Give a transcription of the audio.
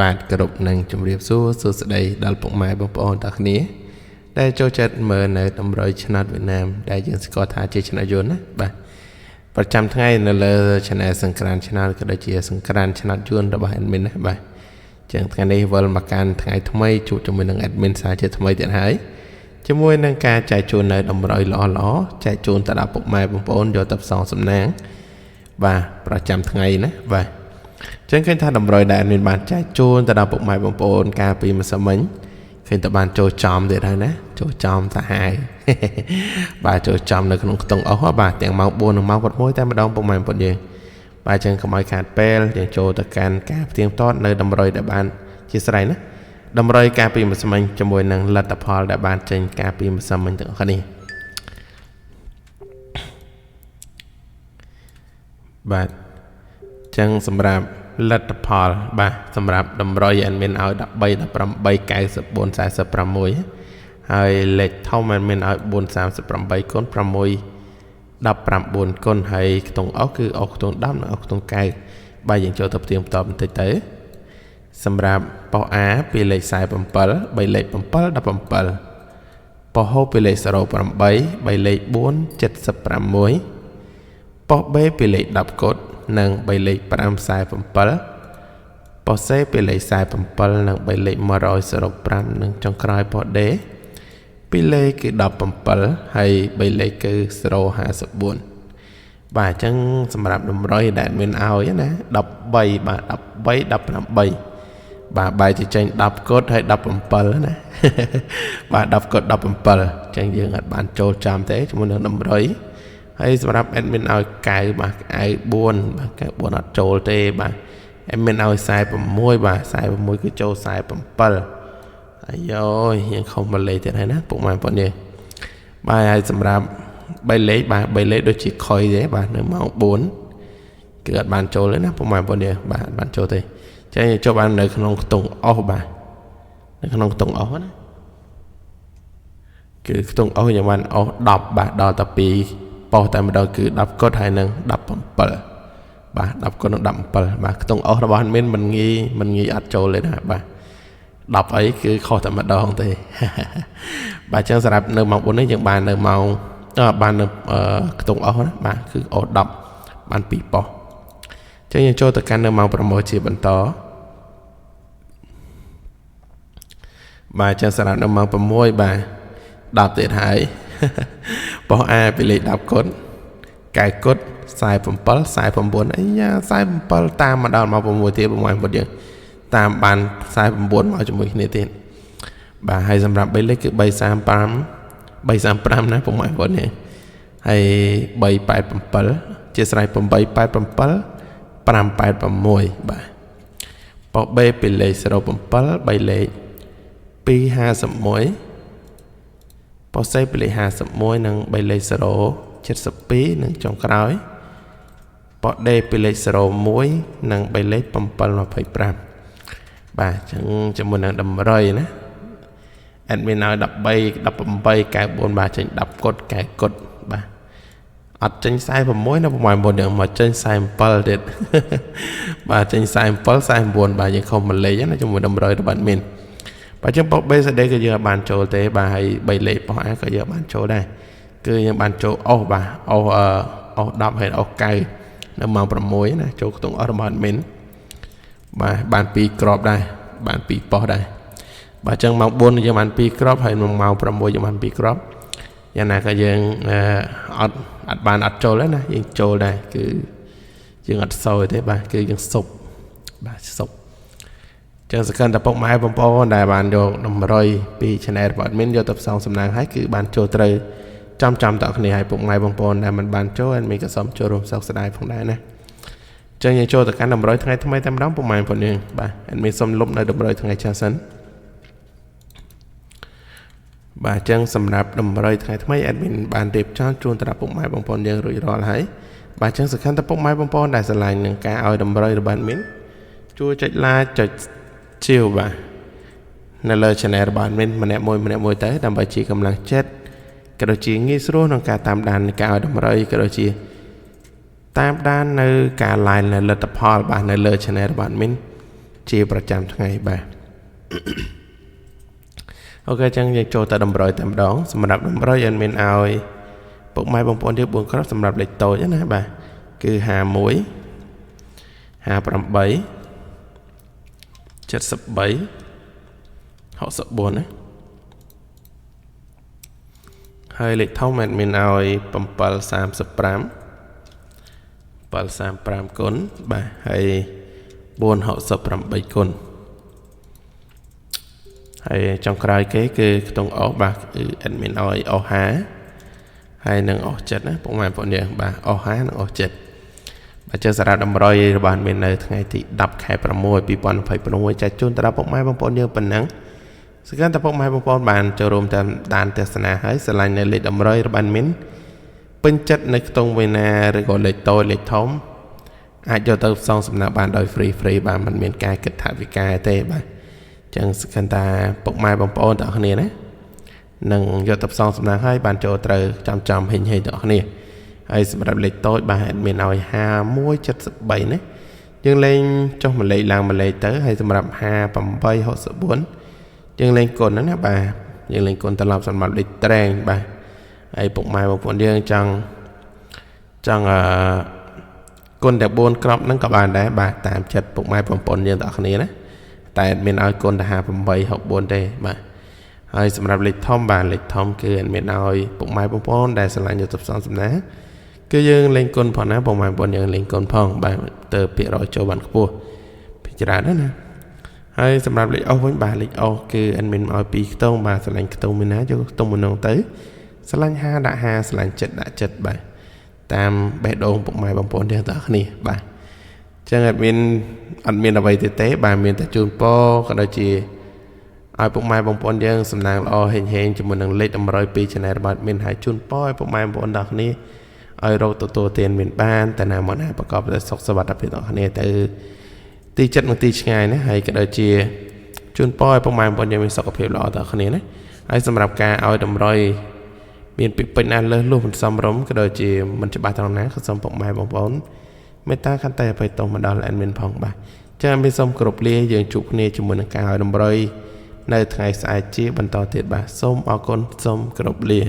បាទគោរពនឹងជម្រាបសួរសួស្តីដល់ពុកម៉ែបងប្អូនទាំងគ្នាដែលចូលចិត្តមើលនៅតម្រុយឆ្នោតវៀតណាមដែលយើងស្គាល់ថាជាឆ្នោតយួនណាបាទប្រចាំថ្ងៃនៅលើ Channel សង្ក្រានឆ្នោតក៏ដូចជាសង្ក្រានឆ្នោតយួនរបស់ admin ណាបាទចឹងថ្ងៃនេះវិលមកកាន់ថ្ងៃថ្មីជួបជាមួយនឹង admin សាជាថ្មីទៀតហើយជាមួយនឹងការចែកជូននៅតម្រុយល្អៗចែកជូនទៅដល់ពុកម៉ែបងប្អូនយកទៅផ្សងសំណាងបាទប្រចាំថ្ងៃណាបាទចឹងឃើញថាតម្រុយដែល admin បានចែកជូនទៅដល់ពុកម៉ែបងប្អូនកាលពីម្សិលមិញឃើញតើបានចូលចំទៀតហើយណាចូលចំសាហាវបាទចូលចំនៅក្នុងខ្ទង់អស់បាទទាំងម៉ោង4និងម៉ោង6តែម្ដងពុកម៉ែបងប្អូនយើងបាទចឹងកុំឲ្យខាតពេលយើងចូលទៅកាន់ការផ្ទៀងផ្ទាត់នៅតម្រុយដែលបានជាស្រ័យណាតម្រុយកាលពីម្សិលមិញជាមួយនឹងលទ្ធផលដែលបានចេញកាលពីម្សិលមិញទាំងអស់គ្នាបាទចឹងសម្រាប់លទ្ធផលបាទសម្រាប់តម្រុយ admin ឲ្យ13 18 94 46ហើយលេខធំ admin ឲ្យ438គុណ6 19គុណហើយខ្ទង់អស់គឺអស់ខ្ទង់10និងអស់ខ្ទង់9បាទយើងចូលទៅផ្ទៀងផ្ទាត់បន្តិចទៅសម្រាប់ប៉ុស A ពីលេខ47 3លេខ7 17ប៉ុសហូពីលេខ08 3លេខ4 76ប៉ុស B ពីលេខ10កុដនិង3លេខ5 47ប៉ុស C ពីលេខ47និង3លេខ105និងចុងក្រោយប៉ុស D ពីលេខគឺ17ហើយ3លេខគឺ054បាទអញ្ចឹងសម្រាប់តម្រុយដែលមានឲ្យណា13បាទ13 18បាទបែរជាចេញ10កុដហើយ17ណាបាទ10កុដ17អញ្ចឹងយើងអត់បានចូលចាំទេជាមួយនឹងតម្រុយហើយសម្រាប់ admin ឲ្យ9បាទ94បាទ94អត់ចូលទេបាទ admin ឲ្យ46បាទ46គឺចូល47អាយយើងខំមកលេខទៀតហើយណាពុកម៉ែបងប្អូនយើងបាទហើយសម្រាប់3លេខបាទ3លេខដូចជាខុយទេបាទនៅម៉ោង4គឺអត់បានចូលទេណាពុកម៉ែបងប្អូនយើងបាទអត់បានចូលទេចឹងចូលបាននៅក្នុងខ្ទង់អស់បាទនៅក្នុងខ្ទង់អស់ណាគឺខ្ទង់អស់យើងបានអស់10បាទដល់តែ2ប៉ុសតែម្ដងគឺ10កុដហើយនឹង17បាទ10កុដនឹង17បាទខ្ទង់អស់របស់មានមិនងាយអត់ចូលទេណាបាទ10អីគឺខុសតែម្ដងទេបាទអញ្ចឹងសម្រាប់នៅម៉ោង4នេះយើងបាននៅម៉ោងបាននៅខ្ទង់អស់ណាបាទគឺអស់10បាន2ប៉ុសចឹងយើងចូលទៅកាន់នៅម៉ោង6ជាបន្តបាទចឹងសម្រាប់នៅម៉ោង6បាទ10ទៀតហើយប៉ុស A ពីលេខ10កុដ9កុដ47 49អីយ៉ា47តាមមកដល់ម៉ោង6ទៀត6ពុតយើងតាមបាន49មកជាមួយគ្នាទៀតបាទហើយសម្រាប់3លេខគឺ335 335ណាពុកម៉ែបងប្អូននេះហើយ387ជាស្រ័យ887 586បាទប៉ុស B ពីលេខ07 3លេខ251ប៉ុស C ពីលេខ51និង3លេខ072និងចុងក្រោយប៉ុស D ពីលេខ01និង3លេខ725បាទអញ្ចឹងជាមួយនឹងតម្រុយណា admin ឲ្យ13 18 94បាទចេញ10កុដ9កុដបាទអត់ចេញ46នៅប្រហែល9យើងមកចេញ47ទៀតបាទចេញ47 49បាទយើងខុសមួយលេខណាជាមួយតម្រុយរបស់ admin បាទចឹងប៉ុស BCD ក៏យើងអាចបានចូលទេបាទហើយ3លេខប៉ុស A ក៏យើងបានចូលដែរគឺយើងបានចូលអស់បាទអស់អស់10ហើយអស់9នៅម៉ោង6ណាចូលខ្ទង់អស់របស់ admin បាទបាន2គ្រាប់ដែរបាន2ប៉ុសដែរបាទចឹងម៉ោង4យើងបាន2គ្រាប់ហើយម៉ោង6យើងបាន2គ្រាប់យ៉ាងណាក៏យើងអត់បានអត់ចូលទេណាយើងចូលដែរគឺយើងអត់សោយទេបាទគឺយើងសុបបាទសុបចឹងសកម្មតែពុកម៉ែបងប្អូនដែលបានយកតម្រុយពី Channel របស់ admin យកទៅផ្សងសំណាងហើយគឺបានចូលត្រូវចំតគ្នាហើយពុកម៉ែបងប្អូនដែលមិនបានចូល admin ក៏សូមចូលរួមសោកស្ដាយផងដែរណាចឹងយើងចូលទៅកាន់តម្រុយថ្ងៃថ្មីតែម្ដងពុកម៉ែបងប្អូនយើងបាទ admin សូមលុបនៅតម្រុយថ្ងៃចាស់សិនបាទអញ្ចឹងសម្រាប់តម្រុយថ្ងៃថ្មី admin បានរៀបចំជូនទៅដល់ពុកម៉ែបងប្អូនយើងរួចរាល់ហើយបាទអញ្ចឹងសង្ឃឹមថាពុកម៉ែបងប្អូនដែលស្រឡាញ់នឹងការឲ្យតម្រុយរបស់ admin ជួយចុច like ចុចជាវបាទនៅលើ channel របស់ admin ម្នាក់មួយទៅដើម្បីជាកម្លាំងចិត្តក៏ដូចជាងាយស្រួលក្នុងការតាមដានការឲ្យតម្រុយក៏ដូចជាតាមដាននៅការ live នៅលទ្ធផលបាទនៅលើ channel របស់ admin ជាប្រចាំថ្ងៃបាទ OK ចឹងយើងចូលទៅតម្រុយតែម្ដងសម្រាប់តម្រុយ admin ឲ្យពុកម៉ែបងប្អូនយើង4គ្រាប់សម្រាប់លេខតូចណាបាទគឺ51 58 73 64ណាហើយលេខធំ admin ឲ្យ735 735គុណបាទហើយ468គុណហើយចុងក្រោយគេគឺខ្ទង់អស់បាទគឺ admin ឲ្យអស់50ហើយនឹងអស់ចិត្តណាពុកម៉ែបងប្អូនយើងបាទអស់50និងអស់ចិត្តបាទចឹងសារ៉ាតម្រុយរបស់មាននៅថ្ងៃទី10ខែ6 2026ចែកជូនទៅដល់ពុកម៉ែបងប្អូនយើងប៉ុណ្ណឹងសង្ឃឹមថាពុកម៉ែបងប្អូនបានចូលរួមតាមដានទស្សនាហើយស្រឡាញ់នៅលេខតម្រុយរបស់មានពេញចិត្តនៅខ្ទង់វេណាឬក៏លេខតូចលេខធំអាចយកទៅផ្សងសំណាក់បានដោយ free free បាទមិនមានការគិតថវិកាទេបាទចឹងសង្ឃឹមថាពុកម៉ែបងប្អូនទាំងអស់គ្នាណានឹងយកទៅផ្សងសំណាក់ហើយបានចូលត្រូវចំចំហិញហិញទាំងអស់គ្នាហើយសម្រាប់លេខតូចបាទមានឲ្យ5173ណាយើងលេងចុះមួយលេខឡើងមួយលេខទៅហើយសម្រាប់58 64យើងលេងគុណហ្នឹងណាបាទយើងលេងគុណត្រឡប់សម្រាប់លេខត្រែងបាទហើយពុកម៉ែបងប្អូនយើងចង់អឺគុណតែ4គ្រាប់ហ្នឹងក៏បានដែរបាទតាមចិត្តពុកម៉ែបងប្អូនយើងទាំងអស់គ្នាណាតែអត់មានឲ្យគុណតែ58 64ទេបាទហើយសម្រាប់លេខធំបាទលេខធំគឺអត់មានឲ្យពុកម៉ែបងប្អូនដែលស្រឡាញ់យកទៅផ្សំសំណាគឺយើងលេងគុណផងណាពុកម៉ែបងប្អូនយើងលេងគុណផងបាទទៅភាគរយចូលបានខ្ពស់ពីច្រើនណាស់ណាហើយសម្រាប់លេខអស់វិញបាទលេខអស់គឺ admin មកឲ្យ2ខ្ទង់បាទស្រឡាញ់ខ្ទង់មួយណាយកខ្ទង់មួយនោះទៅស្រឡាញ់5ដាក់5ស្រឡាញ់7ដាក់7បាទតាមបេះដូងពុកម៉ែបងប្អូនទាំងអស់គ្នាបាទចឹងអត់មានអ្វីទេទេបាទមានតែជូនពរក៏ដូចជាឲ្យពុកម៉ែបងប្អូនយើងសំណាងល្អហេងហេងជាមួយនឹងលេខ102 Channel របស់ admin ហើយជូនពរឲ្យពុកម៉ែបងប្អូនទាំងគ្នាឲ្យរកទទួលទានមានបានតែណាមកណាប្រកបដោយសុខសុវត្ថិភាពទាំងគ្នាទៅទីចិត្តនិងទីឆ្ងាយណាហើយក៏ដូចជាជូនពរឲ្យពុកម៉ែបងប្អូនយើងមានសុខភាពល្អទាំងគ្នាណាហើយសម្រាប់ការឲ្យតម្រុយមានពីពេចណាលើសលុះមិនសមរម្យក៏ដូចជាមិនច្បាស់ត្រង់ណាក៏សូមពុកម៉ែបងប្អូនមេត្តាខន្តីអភ័យទោសមកដល់ admin ផងបាទចា៎មានសូមគោរពលាយើងជួបគ្នាជាមួយនឹងការឲ្យតម្រុយនៅថ្ងៃស្អែកជាបន្តទៀតបាទសូមអរគុណសូមគោរពលា